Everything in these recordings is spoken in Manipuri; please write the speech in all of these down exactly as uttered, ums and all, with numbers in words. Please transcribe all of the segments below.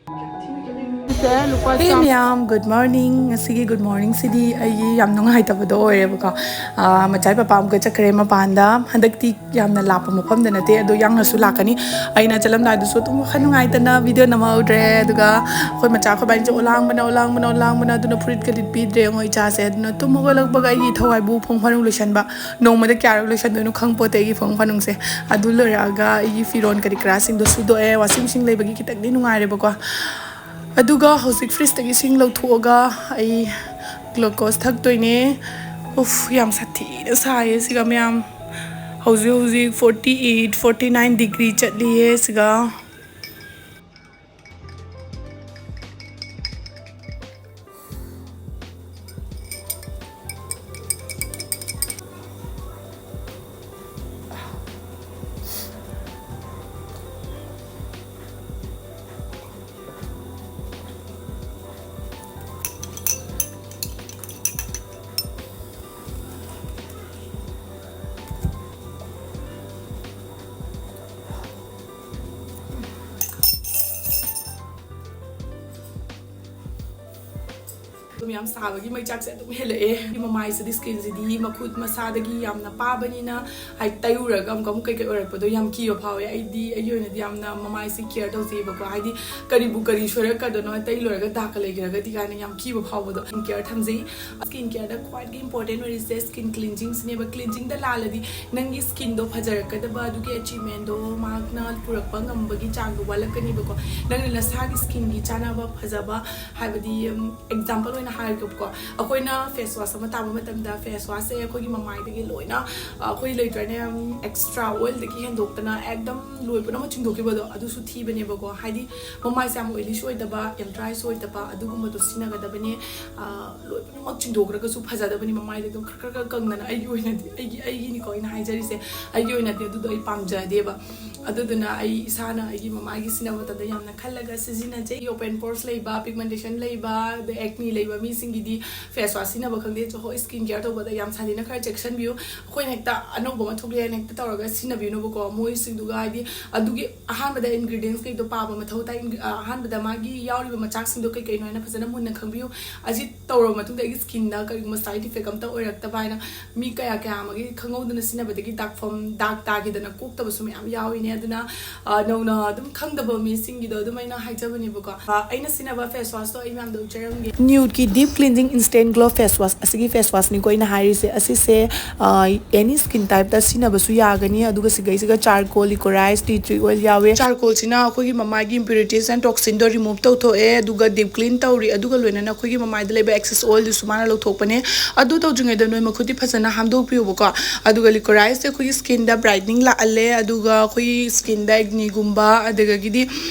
Hey ꯃꯌꯥꯝ, good morning. ꯉꯁꯤꯒꯤ good morning ꯁꯤꯗꯤ ꯑꯩꯒꯤ ꯌꯥꯝ ꯅꯨꯡꯉꯥꯏꯇꯕꯗꯣ ꯑꯣꯏꯔꯦꯕꯀꯣ꯫ ꯑꯥ, ꯃꯆꯥꯏ ꯄꯄꯥ ꯑꯃꯨꯛꯀ ꯆꯠꯈ꯭ꯔꯦ ꯃꯄꯥꯟꯗ꯫ ꯍꯟꯗꯛꯇꯤ ꯌꯥꯝꯅ ꯂꯥꯞꯄ ꯃꯐꯝꯗ ꯅꯠꯇꯦ, ꯑꯗꯣ ꯌꯥꯡꯅꯁꯨ ꯂꯥꯛꯀꯅꯤ꯫ ꯑꯩꯅ ꯆꯠꯂꯝꯗꯥꯏꯗꯁꯨ ꯑꯗꯨꯝ ꯋꯥꯈꯜ ꯅꯨꯡꯉꯥꯏꯇꯅ video ꯅꯝꯍꯧꯗ꯭ꯔꯦ꯫ ꯑꯗꯨꯒ ꯑꯩꯈꯣꯏ ꯃꯆꯥ ꯑꯩꯈꯣꯏ ꯕꯥꯅꯤꯁꯦ ꯑꯣꯂꯥꯡꯕꯅ, ꯑꯣꯂꯥꯡꯕꯅ, ꯑꯣꯂꯥꯡꯕꯅ, ꯑꯗꯨꯅ ꯐꯨꯔꯤꯠꯀ ꯂꯤꯠꯄꯤꯗ꯭ꯔꯦ ꯌꯦꯡꯉꯣ ꯏꯆꯥꯁꯦ꯫ ꯑꯗꯨꯅ ꯇꯨꯝ ꯍꯧꯒꯠꯂꯛꯄꯒ ꯑꯩꯒꯤ ꯊꯋꯥꯏꯕꯨ ꯐꯃꯨꯡ ꯃꯅꯨꯡ ꯂꯣꯏꯁꯟꯕ, ꯅꯣꯡꯃꯗ ꯀꯌꯥꯔꯛ ꯂꯣꯏꯁꯟꯗꯣꯏꯅꯣ ꯈꯪꯄꯣꯠꯇꯦ ꯑꯩꯒꯤ ꯐꯃꯨꯡ ꯃꯅꯨꯡꯁꯦ꯫ ꯑꯗꯨ ꯂꯣꯏꯔꯛꯑꯒ ꯑꯩꯒꯤ ꯐꯤꯔꯣꯟ ꯀꯔꯤ ꯀꯔꯥꯁꯤꯡꯗꯣ ꯁꯨꯗꯣꯛꯑꯦ, washing machine ꯂꯩꯕꯒꯤ ꯈꯤꯇꯪꯗꯤ ꯅꯨꯡꯉꯥꯏꯔꯦꯕꯀꯣ꯫ ꯑꯗꯨꯒ ꯍꯧꯖꯤꯛ fridgeꯇꯒꯤ ꯏꯁꯤꯡ ꯂꯧꯊꯣꯛꯑꯒ ꯑꯩ glucose ꯊꯛꯇꯣꯏꯅꯦ꯫ ꯎꯐ, ꯌꯥꯝ ꯁꯥꯊꯤꯅ ꯁꯥꯏꯌꯦ ꯁꯤꯒ ꯃꯌꯥꯝ꯫ ꯍꯧꯖꯤꯛ ꯍꯧꯖꯤꯛ forty eight, forty nine degree ꯆꯠꯂꯤꯌꯦ ꯁꯤꯒ꯫ ꯑꯗꯨꯝ ꯌꯥꯝ ꯁꯥꯕꯒꯤ ꯃꯩꯆꯥꯛꯁꯦ ꯑꯗꯨꯝ ꯍꯦꯜꯂꯛꯑꯦ꯫ ꯃꯃꯥꯏꯁꯤꯗꯤ, skinꯁꯤꯗꯤ ꯃꯈꯨꯠ ꯃꯁꯥꯗꯒꯤ ꯌꯥꯝꯅ ꯄꯥꯕꯅꯤꯅ, ꯍꯥꯏꯗꯤ, ꯇꯩꯔꯨꯔꯒ ꯑꯃꯨꯛ ꯑꯃꯨꯛ ꯀꯩꯀꯩ ꯑꯣꯏꯔꯛꯄꯗꯣ ꯌꯥꯝ ꯀꯤꯕ ꯐꯥꯎꯋꯦ꯫ ꯑꯩꯗꯤ ꯑꯩꯒꯤ ꯑꯣꯏꯅꯗꯤ ꯌꯥꯝꯅ ꯃꯃꯥꯏꯁꯤ care ꯇꯧꯖꯩꯕꯀꯣ꯫ ꯍꯥꯏꯗꯤ, ꯀꯔꯤꯕꯨ ꯀꯔꯤ ꯁꯣꯏꯔꯛꯀꯗꯣꯏꯅꯣ, ꯇꯩ ꯂꯣꯏꯔꯒ ꯗꯥꯛꯀ ꯂꯩꯈ꯭ꯔꯒꯗꯤ ꯀꯥꯏꯅ ꯌꯥꯝ ꯀꯤꯕ ꯐꯥꯎꯕꯗꯣ꯫ Skin care ꯊꯝꯖꯩ꯫ Skin careꯗ ꯈ꯭ꯋꯥꯏꯗꯒꯤ important ꯑꯣꯏꯔꯤꯁꯦ skin cleansingsꯅꯦꯕ꯫ Cleansingꯗ ꯂꯥꯜꯂꯗꯤ ꯅꯪꯒꯤ skinꯗꯣ ꯐꯖꯔꯛꯀꯗꯕ, ꯑꯗꯨꯒꯤ achievementꯗꯣ ꯃꯍꯥꯛꯅ ꯄꯨꯔꯛꯄ ꯉꯝꯕꯒꯤ ꯆꯥꯡꯗꯣ ꯋꯥꯠꯂꯛꯀꯅꯤꯕꯀꯣ꯫ ꯅꯪꯅ ꯅꯁꯥꯒꯤ skinꯒꯤ ꯆꯥꯅꯕ ꯐꯖꯕ, ꯍꯥꯏꯕꯗꯤ, ꯎꯝ, example ꯑꯣꯏꯅ ꯍꯥꯏꯔꯒꯦꯕꯀꯣ, ꯑꯩꯈꯣꯏꯅ face wash ꯑꯃ ꯇꯥꯕ ꯃꯇꯝꯗ, face washꯁꯦ ꯑꯩꯈꯣꯏꯒꯤ ꯃꯃꯥꯏꯗꯒꯤ ꯂꯣꯏꯅ, ꯑ, ꯑꯩꯈꯣꯏ ꯂꯩꯇ꯭ꯔꯅꯦ, ꯎꯝ, extra oilꯗꯒꯤ ꯍꯦꯟꯗꯣꯛꯇꯅ ꯑꯦꯛꯗꯝ ꯂꯣꯏ ꯄꯨꯝꯅꯃꯛ ꯆꯤꯡꯊꯣꯛꯈꯤꯕꯗꯣ, ꯑꯗꯨꯁꯨ ꯊꯤꯕꯅꯦꯕꯀꯣ꯫ ꯍꯥꯏꯗꯤ, ꯃꯃꯥꯏꯁꯦ ꯌꯥꯝ oilyꯁꯨ ꯑꯣꯏꯗꯕ, ꯌꯥꯝ dryꯁꯨ ꯑꯣꯏꯗꯕ, ꯑꯗꯨꯒꯨꯝꯕꯗꯣ ꯁꯤꯖꯤꯟꯅꯒꯗꯕꯅꯦ꯫ ꯑ, ꯂꯣꯏ ꯄꯨꯝꯅꯃꯛ ꯆꯤꯡꯊꯣꯛꯈ꯭ꯔꯒꯁꯨ ꯐꯖꯗꯕꯅꯤ, ꯃꯃꯥꯏꯗ ꯑꯗꯨꯝ ꯈꯔ ꯈꯔ ꯈꯔ ꯀꯪꯗꯅ꯫ ꯑꯩꯒꯤ ꯑꯣꯏꯅꯗꯤ, ꯑꯩꯒꯤ, ꯑꯩꯒꯤꯅꯤꯀꯣ ꯑꯩꯅ ꯍꯥꯏꯖꯔꯤꯁꯦ, ꯑꯩꯒꯤ ꯑꯣꯏꯅꯗꯤ ꯑꯗꯨꯗꯣ ꯑꯩ ꯄꯥꯝꯖꯗꯦꯕ꯫ ꯑꯗꯨꯗꯨꯅ ꯑꯩ ꯏꯁꯥꯅ ꯑꯩꯒꯤ ꯃꯃꯥꯏꯒꯤ ꯁꯤꯖꯤꯟꯅꯕ ꯃꯇꯝꯗ ꯌꯥꯝꯅ ꯈꯜꯂꯒ ꯁꯤꯖꯤꯟꯅꯖꯩ꯫ ꯑꯣꯄꯦꯟ ꯄꯣꯔꯁ ꯂꯩꯕ, ꯄꯤꯒꯃꯦꯟꯇꯦꯁꯟ ꯂꯩꯕ, ꯑꯗꯩ ꯑꯦꯛꯅꯤ ꯂꯩꯕ ꯃꯤꯁꯤꯡꯒꯤꯗꯤ ꯐꯦꯁ ꯋꯥꯁ ꯁꯤꯖꯤꯟꯅꯕ ꯈꯪꯗꯦ꯫ ꯆꯍꯣ ꯁ꯭ꯀꯤꯟ ꯀꯦꯌꯔ ꯇꯧꯕꯗ ꯌꯥꯝ ꯁꯥꯊꯤꯅ ꯈꯔ ꯆꯦꯛꯁꯤꯟꯕꯤꯌꯨ꯫ ꯑꯩꯈꯣꯏꯅ ꯍꯦꯛꯇ ꯑꯅꯧꯕ ꯑꯃ ꯊꯣꯛꯂꯛꯑꯦꯅ ꯍꯦꯛꯇ ꯇꯧꯔꯒ ꯁꯤꯖꯤꯟꯅꯕꯤꯅꯨꯕꯀꯣ꯫ ꯃꯣꯏꯁꯤꯡꯗꯨꯒ ꯍꯥꯏꯗꯤ ꯑꯗꯨꯒꯤ ꯑꯍꯥꯟꯕꯗ ꯏꯟꯒ꯭ꯔꯤꯗꯤꯌꯦꯟꯁ ꯀꯩꯗꯣ ꯄꯥꯕ ꯃꯊꯧ ꯇꯥꯏ꯫ ꯏꯟꯒ꯭ꯔꯤ-, ꯑ, ꯑꯍꯥꯟꯕꯗ ꯃꯥꯒꯤ ꯌꯥꯎꯔꯤꯕ ꯃꯆꯥꯛꯁꯤꯡꯗꯣ ꯀꯩ ꯀꯩꯅꯣ ꯍꯥꯏꯅ ꯐꯖꯅ ꯃꯨꯟꯅ ꯈꯪꯕꯤꯌꯨ꯫ ꯑꯁꯤ ꯇꯧꯔꯕ ꯃꯇꯨꯡꯗ ꯑꯩꯒꯤ ꯁ꯭ꯀꯤꯟꯗ ꯀꯔꯤꯒꯨꯝꯕ ꯁꯥꯏꯠ ꯏꯐꯦꯛ ꯑꯃꯇ ꯑꯣꯏꯔꯛꯇꯕ ꯍꯥꯏꯅ ꯃꯤ ꯀꯌꯥ ꯀꯌꯥ ꯑꯃꯒꯤ ꯈꯪꯍꯧꯗꯅ ꯁꯤꯖꯤꯟꯅꯕꯗꯒꯤ ꯗꯥꯛꯐꯝ, ꯗꯥꯛ ꯇꯥꯈꯤꯗꯅ ꯀꯣꯛꯇꯕꯁꯨ ꯃꯌꯥꯝ ꯌꯥꯎꯔꯤꯅꯦ꯫ ꯑꯗꯨꯅ, ꯑ, ꯅꯧꯅ ꯑꯗꯨꯝ ꯈꯪꯗꯕ ꯃꯤꯁꯤꯡꯒꯤꯗꯣ ꯑꯗꯨꯝ ꯑꯩꯅ ꯍꯥꯏꯖꯕꯅꯦꯕꯀꯣ꯫ ꯑ, ꯑꯩꯅ ꯁꯤꯖꯤꯟꯅꯕ ꯐꯦꯁ ꯋꯥꯁꯇꯣ ꯑꯩ ꯃꯌꯥꯝꯗ ꯎꯠꯆꯔꯝꯒꯦ꯫ ꯅ꯭ꯌꯨꯠꯀꯤ ꯗꯤꯞ ꯀ꯭ꯂꯤꯟꯖꯤꯡ ꯏꯟꯁꯇꯦꯟ ꯒ꯭ꯂꯣ ꯐꯦꯁ ꯋꯥꯁ, ꯑꯁꯤꯒꯤ ꯐꯦꯁ ꯋꯥꯁꯅꯤꯀꯣ ꯑꯩꯅ ꯍꯥꯏꯔꯤꯁꯦ꯫ ꯑꯁꯤꯁꯦ, ꯑ, ꯑꯦꯅꯤ ꯁ꯭ꯀꯤꯟ ꯇꯥꯏꯞꯇ ꯁꯤꯖꯤꯟꯅꯕꯁꯨ ꯌꯥꯒꯅꯤ꯫ ꯑꯗꯨꯒ ꯁꯤꯒꯩꯁꯤꯒ ꯆꯥꯔꯀꯣꯜ, ꯂꯤꯀꯣꯔꯥꯏꯁ, ꯇꯤ ꯇ꯭ꯔꯤ ꯑꯣꯏꯜ ꯌꯥꯎꯋꯦ꯫ ꯆꯥꯔꯀꯣꯜꯁꯤꯅ ꯑꯩꯈꯣꯏꯒꯤ ꯃꯃꯥꯏꯒꯤ ꯏꯝꯄ꯭ꯌꯨꯔꯤꯇꯤꯁ ꯑꯦꯟ ꯇꯣꯛꯁꯤꯟꯗꯣ ꯔꯤꯃꯨꯚ ꯇꯧꯊꯣꯛꯑꯦ, ꯑꯗꯨꯒ ꯗꯤꯞ ꯀ꯭ꯂꯤꯟ ꯇꯧꯔꯤ, ꯑꯗꯨꯒ ꯂꯣꯏꯅꯅ ꯑꯩꯈꯣꯏꯒꯤ ꯃꯃꯥꯏꯗ ꯂꯩꯕ ꯑꯦꯛꯁꯦꯁ ꯑꯣꯏꯜꯗꯨꯁꯨ ꯃꯥꯅ ꯂꯧꯊꯣꯛꯄꯅꯦ꯫ ꯑꯗꯨ ꯇꯧꯗ꯭ꯔꯤꯉꯩꯗ ꯅꯣꯏ ꯃꯈꯨꯠꯇꯤ ꯐꯖꯅ ꯍꯥꯝꯗꯣꯛꯄꯤꯌꯨꯕꯀꯣ꯫ ꯑꯗꯨꯒ ꯂꯤꯀꯣꯔꯥꯏꯁꯁꯦ ꯑꯩꯈꯣꯏꯒꯤ ꯁ꯭ꯀꯤꯟꯗ ꯕ꯭ꯔꯥꯏꯠꯅꯤꯡ ꯂꯥꯛꯍꯜꯂꯦ, ꯑꯗꯨꯒ ꯑꯩꯈꯣꯏꯒꯤ ꯁ꯭ꯀꯤꯟꯗ ꯑꯦꯛꯅꯤꯒꯨꯝꯕ ꯑꯗꯨꯗꯒꯤꯗꯤ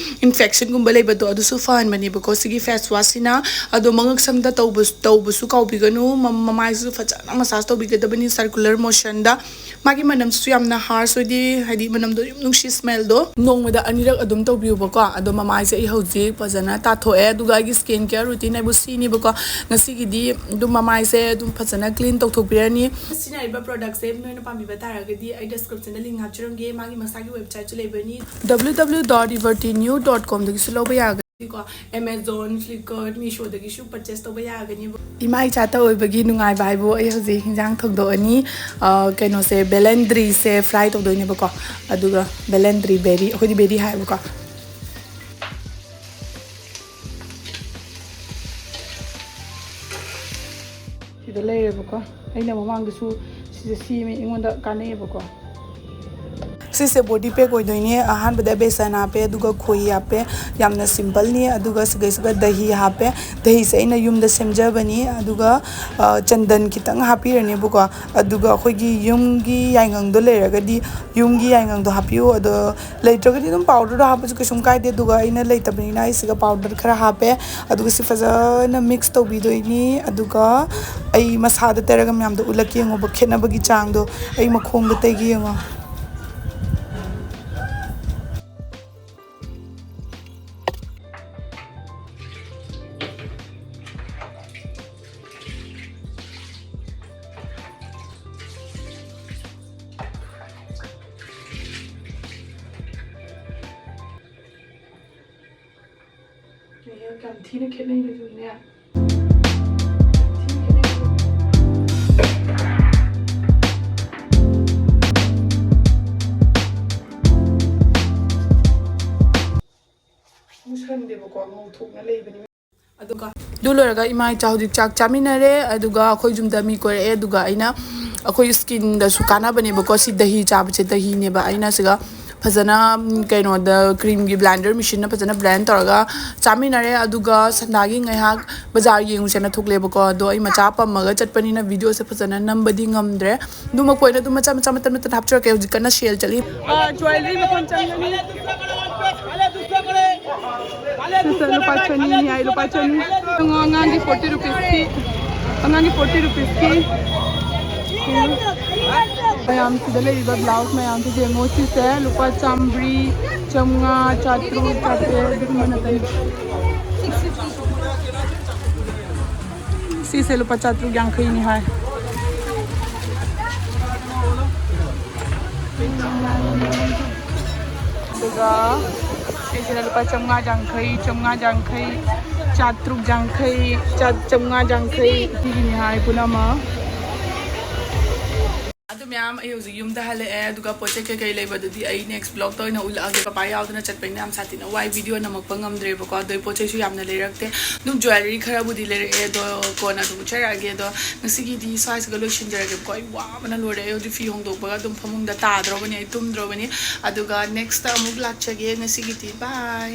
ꯏꯟꯐꯦꯛꯁꯟꯒꯨꯝꯕ ꯂꯩꯕꯗꯣ ꯑꯗꯨꯁꯨ ꯐꯍꯟꯕꯅꯦꯕꯀꯣ ꯁꯤꯒꯤ ꯐꯦꯁ ꯋꯥꯁꯁꯤꯅ꯫ ꯑꯗꯣ ꯃꯉꯛ ꯁꯝꯗ ꯇꯧꯕꯁꯨ, ꯇꯧꯕꯁꯨ ꯀꯥꯎꯕꯤꯒꯅꯨ꯫ ꯃ-, ꯃꯃꯥꯏꯁꯨ ꯐꯖꯅ ꯃꯁꯥꯁ ꯇꯧꯕꯤꯒꯗꯕꯅꯤ ꯁꯔꯀꯨꯂꯔ ꯃꯣꯁꯟꯗ꯫ ꯃꯥꯒꯤ ꯃꯅꯝꯁꯨ ꯌꯥꯝꯅ ꯍꯥꯔꯁ ꯑꯣꯏꯗꯦ, ꯍꯥꯏꯗꯤ ꯃꯅꯝꯗꯣ ꯌꯥꯝ ꯅꯨꯡꯁꯤ ꯁ꯭ꯃꯦꯜꯗꯣ꯫ ꯅꯣꯡꯃꯗ ꯑꯅꯤꯔꯛ ꯑꯗꯨꯝ ꯇꯧꯕꯤꯌꯨꯕꯀꯣ꯫ ꯑꯗꯣ ꯃꯃꯥꯏꯁꯦ ꯑꯩ ꯍꯧꯖꯤꯛ ꯐꯖꯅ ꯇꯥꯊꯣꯛꯑꯦ, ꯑꯗꯨꯒ ꯑꯩꯒꯤ ꯁ꯭ꯀꯤꯟ ꯀꯦꯌꯔ ꯔꯨꯇꯤꯟ ꯍꯥꯏꯕꯨ ꯁꯤꯅꯦꯕꯀꯣ꯫ ꯉꯁꯤꯒꯤꯗꯤ ꯑꯗꯨꯝ ꯃꯃꯥꯏꯁꯦ ꯑꯗꯨꯝ ꯐꯖꯅ ꯀ꯭ꯂꯤꯟ ꯇꯧꯊꯣꯛꯄꯤꯔꯅꯤ꯫ ꯁꯤꯖꯤꯟꯅꯔꯤꯕ ꯄ꯭ꯔꯣꯗꯛꯁꯦ ꯅꯣꯏꯅ ꯄꯥꯝꯕꯤꯕ ꯇꯥꯔꯒꯗꯤ ꯑꯩ ꯗꯤꯁꯀ꯭ꯔꯤꯞꯁꯟꯗ ꯂꯤꯡ ꯍꯥꯞꯆꯔꯝꯒꯦ, ꯃꯥꯒꯤ ꯃꯁꯥꯒꯤ ꯋꯦꯕꯁꯥꯏꯠꯁꯨ ꯂꯩꯕꯅꯤ꯫ W W W dot riverty new dot com ꯗꯒꯤꯁꯨ ꯂꯧꯕ ꯌꯥꯒꯅꯤ꯫ ꯀꯣ, ꯑꯦꯃꯥꯖꯣꯟ, ꯐ꯭ꯂꯤꯞꯀꯥꯔꯠ, ꯃꯤꯁꯣꯗꯒꯤꯁꯨ ꯄꯔꯆꯦꯁ ꯇꯧꯕ ꯌꯥꯒꯅꯦꯕ꯫ ꯏꯃꯥ ꯏꯆꯥ ꯇꯧꯕꯒꯤ ꯅꯨꯡꯉꯥꯏꯕ ꯍꯥꯏꯕꯨ ꯑꯩ ꯍꯧꯖꯤꯛ ꯍꯤꯟꯖꯥꯡ ꯊꯣꯡꯗꯣꯛꯑꯅꯤ꯫ ꯑ, ꯀꯩꯅꯣꯁꯦ, ꯕꯦꯂꯦꯟꯗ꯭ꯔꯤꯁꯦ ꯐ꯭ꯔꯥꯏ ꯇꯧꯗꯣꯏꯅꯦꯕꯀꯣ꯫ ꯑꯗꯨꯒ ꯕꯦꯂꯦꯟꯗ꯭ꯔꯤ ꯕꯦꯔꯤ, ꯑꯩꯈꯣꯏꯗꯤ ꯕꯦꯔꯤ ꯍꯥꯏꯌꯦꯕꯀꯣ꯫ ꯁꯤꯗ ꯂꯩꯔꯦꯕꯀꯣ꯫ ꯑꯩꯅ ꯃꯃꯥꯡꯗꯁꯨ ꯁꯤꯁꯦ ꯁꯦꯝꯃꯦ, ꯑꯩꯉꯣꯟꯗ ꯀꯥꯟꯅꯩꯌꯦꯕꯀꯣ꯫ ꯁꯤꯁꯦ ꯕꯣꯗꯤ ꯄꯦꯛ ꯑꯣꯏꯗꯣꯏꯅꯦ꯫ ꯑꯍꯥꯟꯕꯗ ꯕꯦꯁꯟ ꯍꯥꯞꯄꯦ, ꯑꯗꯨꯒ ꯈꯣꯏꯍꯤ ꯍꯥꯞꯄꯦ, ꯌꯥꯝꯅ ꯁꯤꯝꯄꯜꯅꯤ꯫ ꯑꯗꯨꯒ ꯁꯤꯒꯩꯁꯤꯒ ꯗꯍꯤ ꯍꯥꯞꯄꯦ꯫ ꯗꯍꯤꯁꯦ ꯑꯩꯅ ꯌꯨꯝꯗ ꯁꯦꯝꯖꯕꯅꯤ꯫ ꯑꯗꯨꯒ, ꯑ, ꯆꯟꯗꯟ ꯈꯤꯇꯪ ꯍꯥꯞꯄꯤꯔꯅꯦꯕꯀꯣ꯫ ꯑꯗꯨꯒ ꯑꯩꯈꯣꯏꯒꯤ ꯌꯨꯝꯒꯤ ꯌꯥꯏꯉꯪꯗꯣ ꯂꯩꯔꯒꯗꯤ ꯌꯨꯝꯒꯤ ꯌꯥꯏꯉꯪꯗꯣ ꯍꯥꯞꯄꯤꯌꯨ꯫ ꯑꯗꯣ ꯂꯩꯇ꯭ꯔꯒꯗꯤ ꯑꯗꯨꯝ ꯄꯥꯎꯗꯔꯗꯣ ꯍꯥꯞꯄꯁꯨ ꯀꯩꯁꯨꯝ ꯀꯥꯏꯗꯦ꯫ ꯑꯗꯨꯒ ꯑꯩꯅ ꯂꯩꯇꯕꯅꯤꯅ ꯑꯩ ꯁꯤꯒ ꯄꯥꯎꯗꯔ ꯈꯔ ꯍꯥꯞꯄꯦ꯫ ꯑꯗꯨꯒ ꯁꯤ ꯐꯖꯅ ꯃꯤꯛꯁ ꯇꯧꯕꯤꯗꯣꯏꯅꯤ꯫ ꯑꯗꯨꯒ ꯑꯩ ꯃꯁꯥꯗ ꯇꯩꯔꯒ ꯃꯌꯥꯝꯗ ꯎꯠꯂꯛꯀꯦ, ꯌꯦꯡꯉꯣꯕ ꯈꯦꯠꯅꯕꯒꯤ ꯆꯥꯡꯗꯣ꯫ ꯑꯩ ꯃꯈꯣꯡꯗ ꯇꯩꯒꯦ ꯌꯦꯡꯉꯣ꯫ ꯌꯥꯝ ꯊꯤꯅ ꯈꯦꯠꯅꯩ ꯑꯗꯨꯅꯦ꯫ ꯃꯨꯁꯟꯗꯦꯕꯀꯣ, ꯉꯧꯊꯣꯛꯅ ꯂꯩꯕꯅꯤ꯫ ꯑꯗꯨꯒ ꯑꯗꯨ ꯂꯣꯏꯔꯒ ꯏꯃꯥ ꯏꯆꯥ ꯍꯧꯖꯤꯛ ꯆꯥꯛ ꯆꯥꯃꯤꯟꯅꯔꯦ꯫ ꯑꯗꯨꯒ ꯑꯩꯈꯣꯏ ꯌꯨꯝꯗ ꯃꯤ ꯀꯣꯏꯔꯛꯑꯦ꯫ ꯑꯗꯨꯒ ꯑꯩꯅ, ꯑꯩꯈꯣꯏ ꯁ꯭ꯀꯤꯟꯗꯁꯨ ꯀꯥꯟꯅꯕꯅꯦꯕꯀꯣ ꯁꯤ ꯗꯍꯤ ꯆꯥꯕꯁꯦ꯫ ꯗꯍꯤꯅꯦꯕ ꯑꯩꯅ ꯁꯤꯒ ꯐꯖꯅ, ꯎꯝ, ꯀꯩꯅꯣꯗ ꯀ꯭ꯔꯤꯝꯒꯤ ꯕ꯭ꯂꯦꯟꯗꯔ ꯃꯦꯆꯤꯟꯅ ꯐꯖꯅ ꯕ꯭ꯂꯦꯟ ꯇꯧꯔꯒ ꯆꯥꯃꯤꯟꯅꯔꯦ꯫ ꯑꯗꯨꯒ ꯁꯟꯗꯥꯒꯤ ꯉꯥꯏꯍꯥꯛ ꯕꯖꯥꯔ ꯌꯦꯡꯉꯨꯁꯦꯅ ꯊꯣꯛꯂꯦꯕꯀꯣ꯫ ꯑꯗꯣ ꯑꯩ ꯃꯆꯥ ꯄꯝꯃꯒ ꯆꯠꯄꯅꯤꯅ ꯚꯤꯗꯤꯑꯣꯁꯦ ꯐꯖꯅ ꯅꯝꯕꯗꯤ ꯉꯝꯗ꯭ꯔꯦ꯫ ꯑꯗꯨ ꯃꯀꯣꯏꯅ ꯑꯗꯨꯝ ꯃꯆꯥ ꯃꯆꯥ ꯃꯇꯠ ꯃꯇꯠ ꯍꯥꯞꯆꯔꯛꯀꯦ꯫ ꯍꯧꯖꯤꯛ ꯀꯟꯅ ꯁꯦꯜ ꯆꯠꯂꯤ꯫ ꯖ꯭ꯋꯦꯂꯔꯤ ꯃꯈꯣꯟ ꯆꯪꯒꯅꯤ꯫ ꯁꯤꯁꯦ ꯂꯨꯄꯥ ꯆꯅꯤꯅꯤ ꯍꯥꯏ, ꯂꯨꯄꯥ ꯆꯅꯤ꯫ ꯑꯉꯥꯡꯒꯤ ꯐꯣꯔꯇꯤ ꯔꯨꯄꯤꯁꯀꯤ, ꯑꯉꯥꯡꯒꯤ ꯐꯣꯔꯇꯤ ꯔꯨꯄꯤꯁꯀꯤ꯫ ꯃꯌꯥꯝꯁꯤꯗ ꯂꯩꯔꯤꯕ ꯕ꯭ꯂꯥꯎꯁ ꯃꯌꯥꯝꯁꯤ ꯌꯦꯡꯉꯣ꯫ ꯁꯤꯁꯦ ꯂꯨꯄꯥ ꯆꯥꯝꯃꯔꯤ, ꯆꯥꯝꯃꯉꯥ, ꯆꯥꯇ꯭ꯔꯨꯛ, ꯆꯥꯇ꯭ꯔꯦꯠ ꯑꯗꯨꯒꯨꯝꯕ ꯅꯠꯇꯅꯤ꯫ ꯁꯤꯁꯦ ꯂꯨꯄꯥ ꯆꯥꯇ꯭ꯔꯨꯛ ꯌꯥꯡꯈꯩꯅꯤ ꯍꯥꯏ꯫ ꯑꯗꯨꯒ ꯁꯤꯁꯤꯅ ꯂꯨꯄꯥ ꯆꯥꯝꯃꯉꯥ ꯌꯥꯡꯈꯩ, ꯆꯥꯝꯃꯉꯥ ꯌꯥꯡꯈꯩ, ꯆꯥꯇ꯭ꯔꯨꯛ ꯌꯥꯡꯈꯩ, ꯆꯥ-, ꯆꯥꯝꯃꯉꯥ ꯌꯥꯡꯈꯩ꯫ ꯁꯤꯒꯤꯅꯤ ꯍꯥꯏ ꯄꯨꯝꯅꯃꯛ꯫ ꯑꯗꯨ ꯃꯌꯥꯝ, ꯑꯩ ꯍꯧꯖꯤꯛ ꯌꯨꯝꯗ ꯍꯜꯂꯛꯑꯦ꯫ ꯑꯗꯨꯒ ꯄꯣꯠ ꯆꯩ ꯀꯩꯀꯩ ꯂꯩꯕꯗꯨꯗꯤ ꯑꯩ ꯅꯦꯛꯁ ꯕ꯭ꯂꯣꯛꯇ ꯑꯣꯏꯅ ꯎꯠꯂꯛꯑꯒꯦ꯫ ꯄꯄꯥ ꯌꯥꯎꯗꯅ ꯆꯠꯄꯅꯤꯅ ꯌꯥꯝ ꯁꯥꯊꯤꯅ ꯋꯥꯏ, ꯚꯤꯗꯤꯑꯣ ꯅꯝꯃꯛꯄ ꯉꯝꯗ꯭ꯔꯦꯕꯀꯣ꯫ ꯑꯗꯣ ꯄꯣꯠ ꯆꯩꯁꯨ ꯌꯥꯝꯅ ꯂꯩꯔꯛꯇꯦ꯫ ꯑꯗꯨꯝ ꯖ꯭ꯋꯦꯂꯔꯤ ꯈꯔꯕꯨꯗꯤ ꯂꯩꯔꯛꯑꯦ, ꯑꯗꯣ ꯀꯣꯟꯅ ꯑꯗꯨꯝ ꯎꯠꯆꯔꯛꯑꯒꯦ꯫ ꯑꯗꯣ ꯉꯁꯤꯒꯤꯗꯤ ꯁ꯭ꯋꯥꯏꯁꯤꯒ ꯂꯣꯏꯁꯤꯟꯖꯔꯒꯦꯕꯀꯣ꯫ ꯑꯩ ꯋꯥꯕꯅ ꯂꯣꯏꯔꯦ꯫ ꯑꯩ ꯍꯧꯖꯤꯛ ꯐꯤ ꯍꯣꯡꯗꯣꯛꯄꯒ ꯑꯗꯨꯝ ꯐꯃꯨꯡꯗ ꯇꯥꯗ꯭ꯔꯣꯕꯅꯤ, ꯑꯩ ꯇꯨꯝꯗ꯭ꯔꯣꯕꯅꯤ꯫ ꯑꯗꯨꯒ ꯅꯦꯛꯁꯇ ꯑꯃꯨꯛ ꯂꯥꯛꯆꯒꯦ꯫ ꯉꯁꯤꯒꯤꯗꯤ ꯕꯥꯏ꯫